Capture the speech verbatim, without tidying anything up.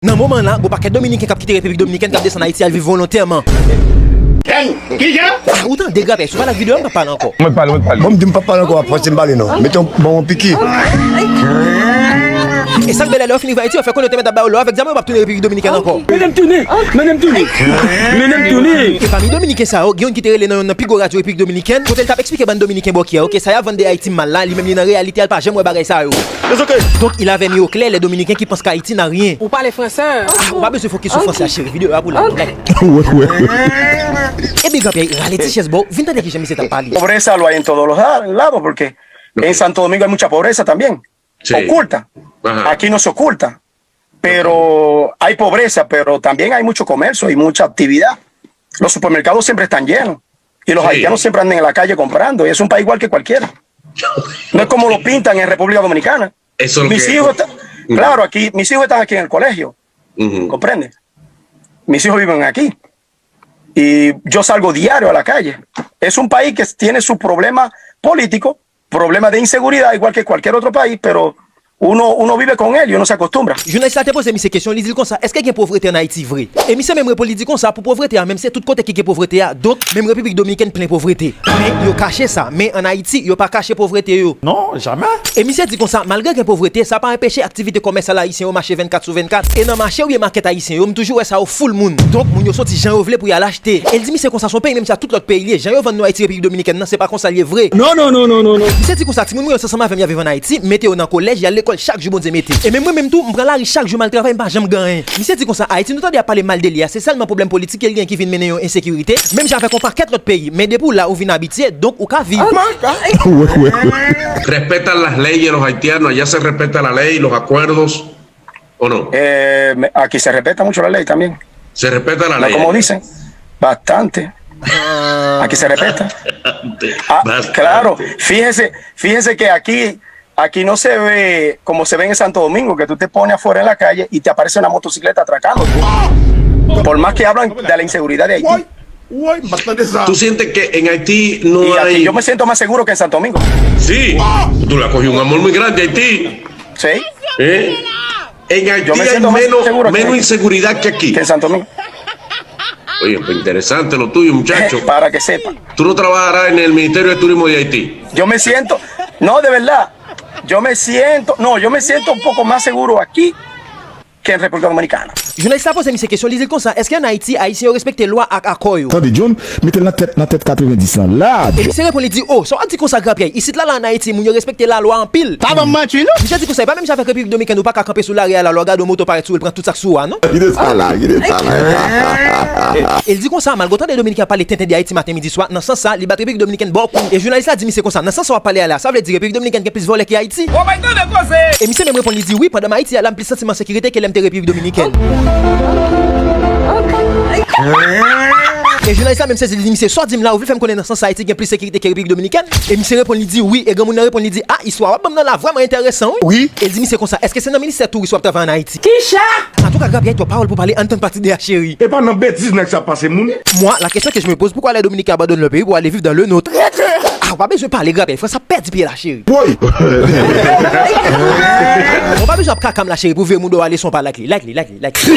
Nan moman la, gon pakèt Dominiken k ap kite Repiblik Dominikèn k ap desann Ayiti al viv volontèman. Gang! Kijan? Ah, ou tande, Grapyay, si w pale ak videyo a, m p ap pale ankò. Mwen pale, mwen pale. Bon, m di m p ap pale ankò, w ap fòse m pale, non. Mete yon, bon, yon piki. E sa k bèl, lè yo fin rive Ayiti, yo fè konnen yo te mèt ap ba yo lò avèk zam, yo p ap tounen Repiblik Dominikèn ankò. Mennen m tounen! Mennen m tounen! Mennen m tounen! E pami Dominiken sa yo, gen youn ki te rele nan youn nan pi gwo radyo Repiblik Dominikèn, kote l t ap eksplike bann Dominiken bòkyè, ke sa y ap vann de Ayiti m mal la, li menm li nan reyalite, l pa janm wè bagay sa yo. It's okay. Donc, il a vendu au clair les Dominicains qui pensent qu'Haïti n'a rien. Ou pale fransè? Ah, ou pa bezwen fokis sou fransè a, cheri. Videyo a pou la, like. Wè, wè, wè. Ebyen, Grapyay, rale ti chèz ba w, vin tande kijan misye t ap pale. Pobreza lo hay en todos los la- lados, porque en Santo Domingo hay mucha pobreza también. Sí. Oculta. Ajá. Aquí no se oculta. Pero hay pobreza, pero también hay mucho comercio y mucha actividad. Los supermercados siempre están llenos. Y los haitianos siempre andan en la calle comprando. Y es un país igual que cualquiera. No es como lo pintan en República Dominicana. Eso es lo que... Mis hijos están, claro, aquí, mis hijos están aquí en el colegio. Ujú. ¿Comprende? Mis hijos viven aquí. Y yo salgo diario a la calle. Es un país que tiene su problema político, problema de inseguridad, igual que cualquier otro país, pero uno, uno vive con él y uno se acostumbra. Jounalis la te poze misye kesyon, li di l konsa, èske gen povrete ann Ayiti vre? E misye menm reponn, li di konsa, pou povrete a, menm se tout kote ki gen povrete a, donk, menm Repiblik Dominikèn plen povrete. Men, yo kache sa. Men, ann Ayiti, yo pa kache povrete yo. Non, jamè. E misye di konsa, malgre gen povrete, sa pa anpeche aktivite komèsyal ayisyen yo mache vennkat sou vennkat. E nan mache oubyen makèt ayisyen yo, m toujou wè sa yo full moun. Donk, moun yo soti jan yo vle pou y al achte. E l di misye konsa, se yon peyi menm jan tout lòt peyi l ye. Jan yo vann nou Ayiti, Repiblik Dominikèn nan, se pa konsa l ye vre. Non, non, non, non, non, non. Misye di konsa, timoun mwen yo se ansanm avè m y ap viv ann Ayiti, m mete yo nan kolèj, y al lekòl chak jou Bondye mete. E menm mwen menm tou, m pran lari chak jou m al travay, m pa janm gen anyen. Misye di konsa, Ayiti nou tande y ap pale mal de li a, se sèlman pwoblèm politik ke l gen ki vin mennen yon ensekirite, menm jan avèk yon pakèt lòt peyi. Men depi w la, ou vin abitye, donk ou ka viv. Wè, wè, wè. Respetan las leyes los haitianos, allá se respeta la ley, los acuerdos, ¿o no? Eh, me- aquí se respeta mucho la ley también. Se respeta la ley. No como dicen, bastante. Aquí se respeta. Ah, claro. Fíjese, fíjese que aquí, aquí no se ve como se ve en Santo Domingo, que tú te pones afuera en la calle y te aparece una motocicleta atracándote. Por más que hablan de la inseguridad de Haití. Woy, m pa t tande sa. ¿Tú sientes que en Haití no hay... Y aquí yo me siento más seguro que en Santo Domingo. Sí, tú le has cogido un amor muy grande a Haití. Sí. ¿Eh? En Haití hay menos, menos inseguridad que aquí. Que en Santo Domingo. Oye, pues interesante lo tuyo, muchacho. Para que sepa. ¿Tú no trabajarás en el Ministerio de Turismo de Haití? Yo me siento, no, de verdad. Yo me siento, no, yo me siento un poco más seguro aquí que en República Dominicana. Jounalis la poze misye kesyon, li di l konsa, èske ann Ayiti, Ayisyen yo respekte lwa ak akò yo? Tande, John, mete l nan tèt, nan tèt katrevendis lan, la. E misye reponn, li di, o, sa w ap di konsa, Grapyay? Isit la, la ann Ayiti, moun yo respekte lalwa anpil. Pa ban m manti, non. Misye di konsa, e pa menm jan avèk Repiblik Dominikèn, ou pa ka kanpe sou lari a la, lè w gade yon moto parèt sou ou, l pran tout sa k sou ou a, non. Kite sa la, kite sa la. E l di konsa, malgre w tande Dominiken ap pale tenten de Ayiti maten, midi, swa, nan sans sa, li bat Repiblik Dominikèn bò kou. E jounalis la di misye konsa, nan sans sa w ap pale a la, sa vle di Repiblik Dominikèn gen plis vòlè ke Ayiti? Oh my God, koze! E misye menm reponn, li di, wi, pandan m Ayiti a la, m plis santi m an sekirite ke lè m te Repiblik Dominikèn. E jounalis la menm sezi, li di misye, sa w di m la, ou vle fè m konnen nan sans sa Ayiti gen plis sekirite ke Repiblik Dominikèn? E misye reponn, li di, wi. E granmoun nan reponn, li di, a, istwa w ap ban m nan la vrèman enteresan, wi. Wi. E l di misye konsa, èske se nan ministè touris w ap travay ann Ayiti? Kicha? Antouka, Grapyay, twòp pawòl pou pale, ann tann pati de a, cheri. E pa nan betiz nèg sa ap pase moun. Moi, la question que je me pose, pourquoi les Dominicains abandonnent leur pays pour aller vivre dans le nôtre? Ah, ou pa bezwen pale, Grapyay, Frans ap pèdi pye la, cheri. Woy! Ou pa bezwen ap kaka m la, cheri, pou veye moun do a leson pa like li, like li, like li, like li.